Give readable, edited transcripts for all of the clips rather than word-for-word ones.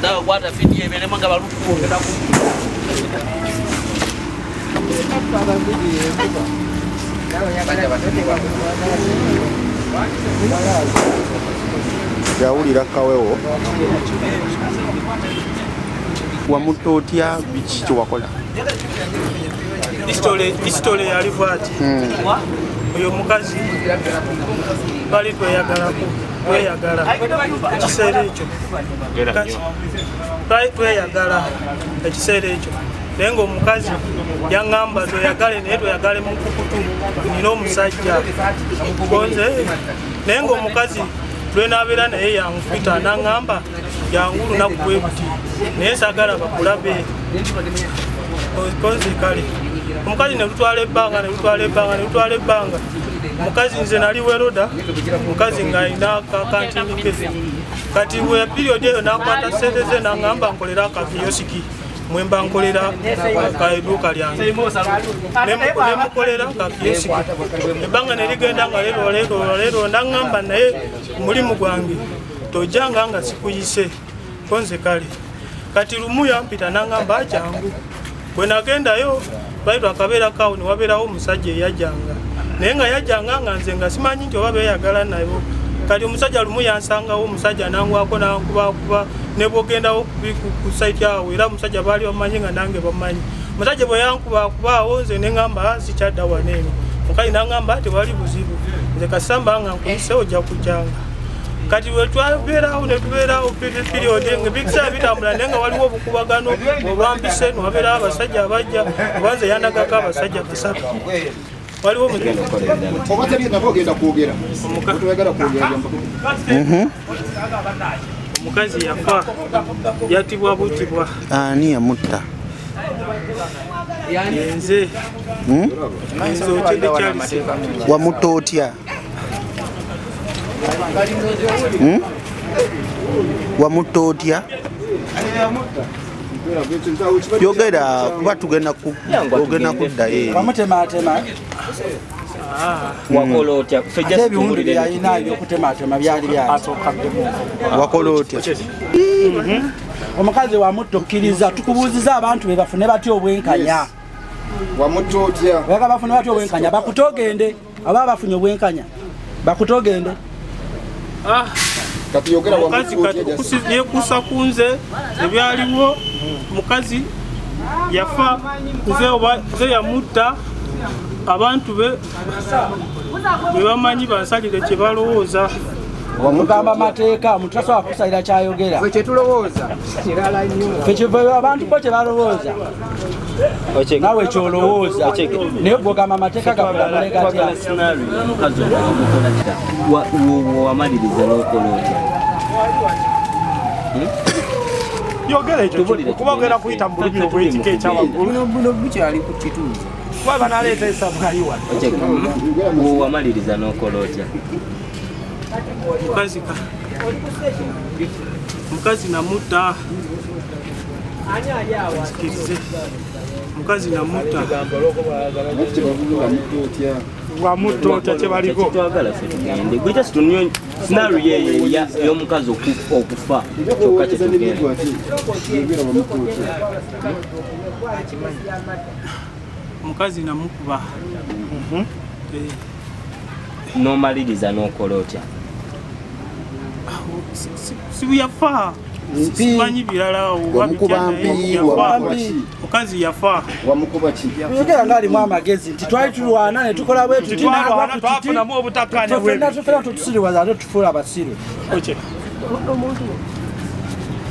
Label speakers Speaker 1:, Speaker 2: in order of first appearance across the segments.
Speaker 1: Kwata vidiyo ebeeremu nga balukwogera ku
Speaker 2: Yawulira kawewo. Wamutta otya? Biki kyewakola?
Speaker 3: History yali bwati. Oyo omukazi bali tweyagalako, tweyagala ekiseera ekyo. Kati twali tweyagala ekiseera ekyo, naye ng'omukazi yaŋŋamba tweyagale, naye tweyagale mu nkukutu, nina omusajja konze. Naye ng'omukazi lwenabeera naye yankubita naŋŋamba jangu olunaku bwe buti, naye saagala bakulabe konze. Kale omukazi ne lutwala ebbanga, ne lutwala ebbanga, ne lutwala ebbanga. Omukazi, nze nali welder, omukazi ng'alina kakantini ke. Kati we period eyo nakwata sente ze naŋŋamba nkolera akakiyosiki mwemba nkolera kaeduuka lyange. Nemukolera kakiyosiki, ebbanga nerigenda nga leero leero leero, naŋŋamba naye mulimu gwange tojjanga nga sikuyise konze. Kale kati lumu yampita naŋŋamba jangu. Bwe nagendayo bali twakabeerako awo, ne wabeerawo omusajja eyajjanga, naye nga yajjanga nga nze nga simanyi nti oba beeyagala nabo. Kati omusajja lumu yansangawo, omusajja nangwako nankubakuba, ne bwogendawo ku site awo era omusajja baali bamanyi nga nange bamanyi. Omusajja bwe yankubakubaawo nze neŋŋamba sikyadda wano eno. Mukazi naŋŋamba tewali buzibu, nze kasamba nga nkuyise ojja kujjanga. Kati wetwabeerawo netubeerawo period ebiseera bitambula, naye nga waliwo obukubagano obwampise, newabeerawo abasajja abajja, oba nze yandagako abasajja basatu. Waliwo
Speaker 4: Oba teri nabo ogenda kwogera, toyagala kwogera.
Speaker 3: Omukazi yafa, yatibwa butibwa.
Speaker 2: Ani yamutta?
Speaker 3: Yenze. Nze Okyende Charles.
Speaker 2: Wamutta otya? Wamutta otya? Yogera kuba tugenda ogenda kuddayo eri.
Speaker 5: Wamutematema?
Speaker 6: Wakola otya? Ffe
Speaker 5: Ate
Speaker 6: just
Speaker 5: ebiwundu
Speaker 6: tuwulire.
Speaker 5: Byalina ebyokutematema byali byali.
Speaker 2: Wakola otya?
Speaker 5: Omukazi wamutta, okkiriza tukubuuziza abantu be bafune batya obwenkanya?
Speaker 4: Wamutta otya?
Speaker 5: Oyaga bafune batya obwenkanya? Bakute ogende, aba bafunye obwenkanya bakute ogende?
Speaker 3: Ah,
Speaker 4: Kati yogera.
Speaker 3: Omukazi
Speaker 4: Wamutta
Speaker 3: kati
Speaker 4: otya?
Speaker 3: Yekuusa ku nze ebyaliwo, mukazi yafa, nze oba nze yamutta, abantu be bwe bamanyi bansalire kye balowooza.
Speaker 5: Tugamba amateeka, omuntu tasobola kusalira kyayogera.
Speaker 7: Ffe kyetulowooza kirala nnyo.
Speaker 5: Ffe kyeva abantu bo kye balowooza, naawe kyolowooza, naye gwogamba amateeka gakulamule gatya?
Speaker 6: Twagala scenario omukazi ono wamukola kitya? Wamaliriza n'okola otya?
Speaker 8: Yogera ekyo.
Speaker 6: Tubulire.
Speaker 8: Kuba ogenda kuyita mu bulumi obw'ekika ekyawaggulu.
Speaker 7: Buno buno bukyali ku kituuzi.
Speaker 8: Kuba banaleeta esabwayi wano.
Speaker 6: Ocheke, wamaliriza n'okola otya?
Speaker 3: Mukazi ka mukazi namutta, nzikirize, mukazi namutta.
Speaker 4: Wamutta otya?
Speaker 8: Wamutta otya kyebaliko?
Speaker 6: Twagala ffe tugende, gwe just tunyo scenario eyo ey'omukazi okufa kyokka kyetugenda.
Speaker 4: Yogera, wamutta otya?
Speaker 3: Omukazi namukuba. Eh,
Speaker 6: N'omaliriza n'okola otya?
Speaker 3: Si yafa, simanyi birala oba
Speaker 4: Wamukuba
Speaker 3: bitya, naye
Speaker 4: mpi,
Speaker 3: yafa.
Speaker 4: wamukuba ki?
Speaker 3: Mukazi yafa.
Speaker 4: Wamukuba ki?
Speaker 5: Yogera ngaalimu amagezi nti twali tulwana ne tukola bwe tuti.
Speaker 8: Twalwana, twafunamu obutakkaanya.
Speaker 5: Ffenna ffenna tutusiriwaza ate tufuula abasiru.
Speaker 8: Oche.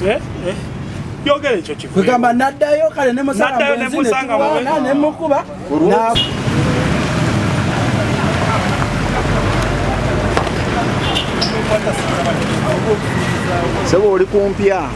Speaker 8: Eh, eh. Yogera ekyo kivu.
Speaker 5: Kwegamba naddayo kale nemusanga
Speaker 8: Naddayo
Speaker 5: mwenzi
Speaker 8: nemusanga
Speaker 5: netulwana
Speaker 8: mwenzi.
Speaker 5: nemukuba na
Speaker 2: Sebo oli kumpya.